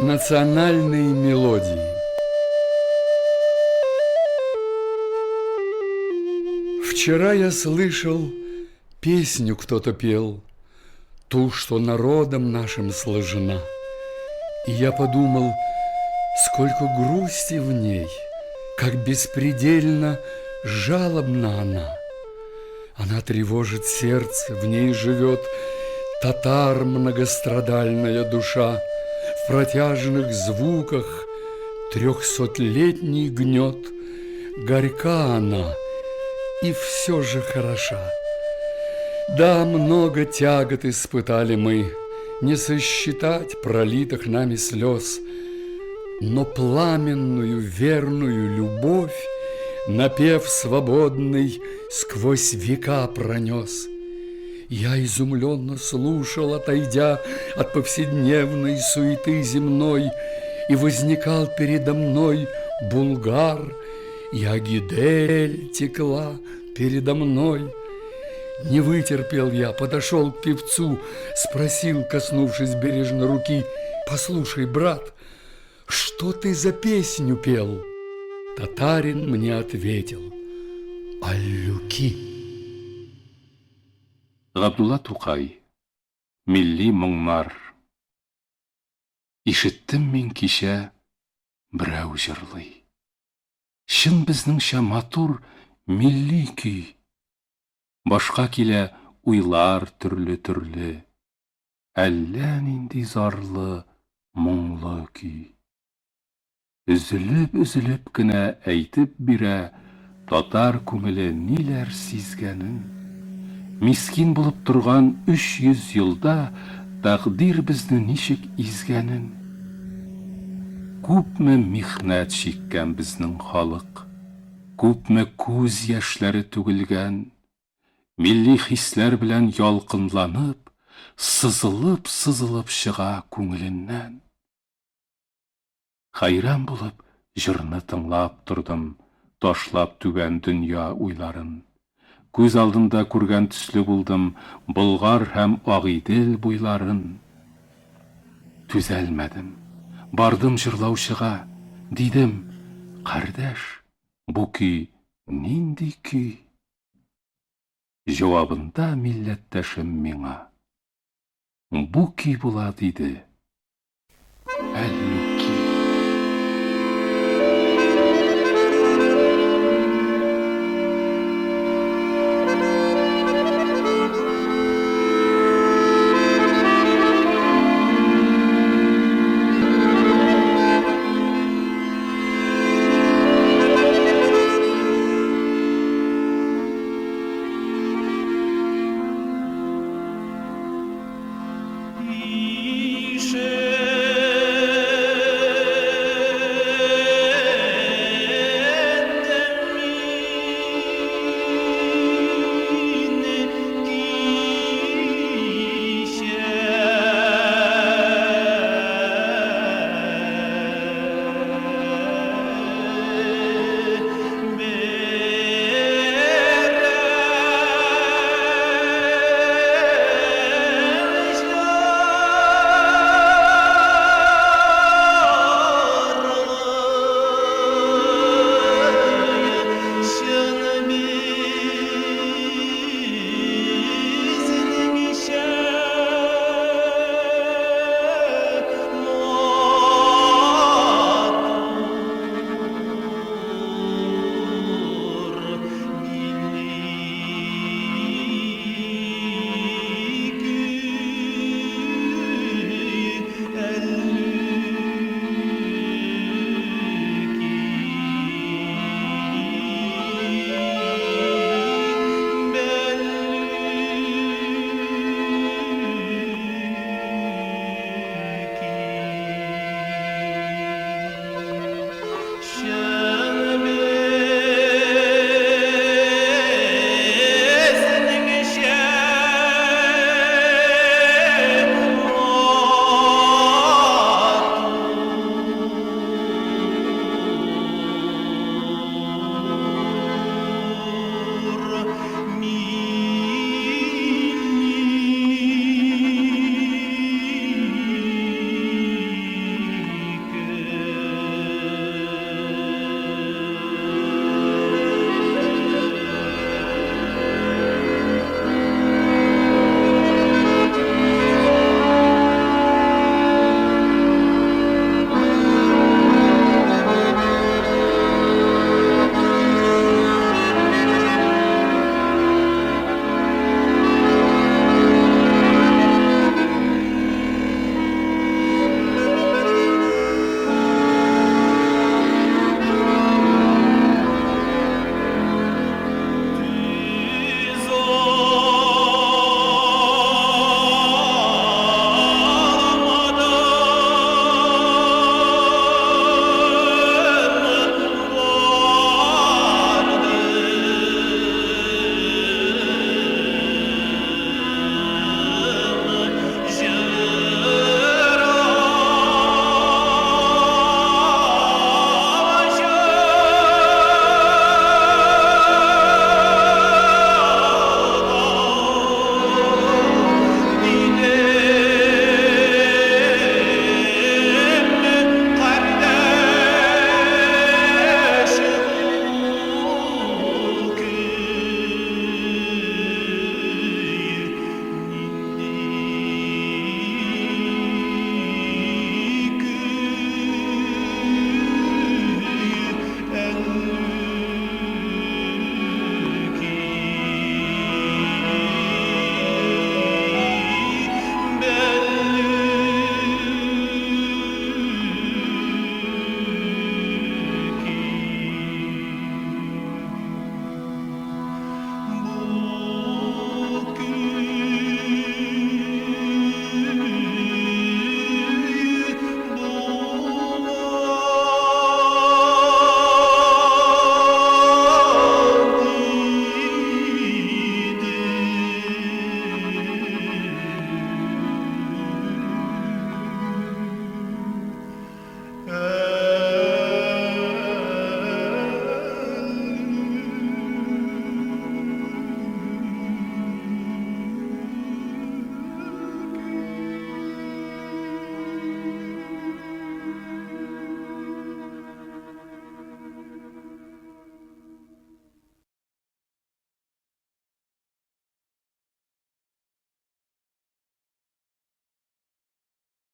Национальные мелодии. Вчера я слышал, песню кто-то пел, ту, что народом нашим сложена. И я подумал, сколько грусти в ней, как беспредельно жалобна она. Она тревожит сердце, в ней живет татар многострадальная душа, в протяжных звуках трехсотлетний гнет. Горька она и все же хороша. Да, много тягот испытали мы, не сосчитать пролитых нами слез, но пламенную верную любовь напев свободный сквозь века пронес. Я изумленно слушал, отойдя от повседневной суеты земной, и возникал передо мной Булгар, и Агидель текла передо мной. Не вытерпел я, подошел к певцу, спросил, коснувшись бережно руки: «Послушай, брат, что ты за песню пел?» Татарин мне ответил: «Аллюки». Габдулла Тукай. Милли моңнар. Ишеттем мин кичә берәү җырлый. Чын безнеңчә матур милли көй. Башка килә уйлар төрле-төрле. Әллә нинди зарлы, моңлы көй. Өзелеп-өзелеп кенә әйтеп бирә татар күңеле ниләр сизгәнен. Мискин булып торган 300 елда тәкъдир безне ничек изгәнен. Күпме михнәт чиккән безнең халык, күпме күз яшьләре түгелгән. Милли хисләр белән ялкынланып, сызылып-сызылып чыга күңеленнән. Хәйран булып җырны тыңлап тордым, ташлап түбән дөнья уйларын. Күз алдында күргән төсле булдым Болгар һәм Агыйдел буйларын. Түзәлмәдем, бардым җырлаучыга, дидем, Кардәш, бу көй нинди көй? Җавабында милләттәшем миңа, Бу көй була, диде, Әллүки.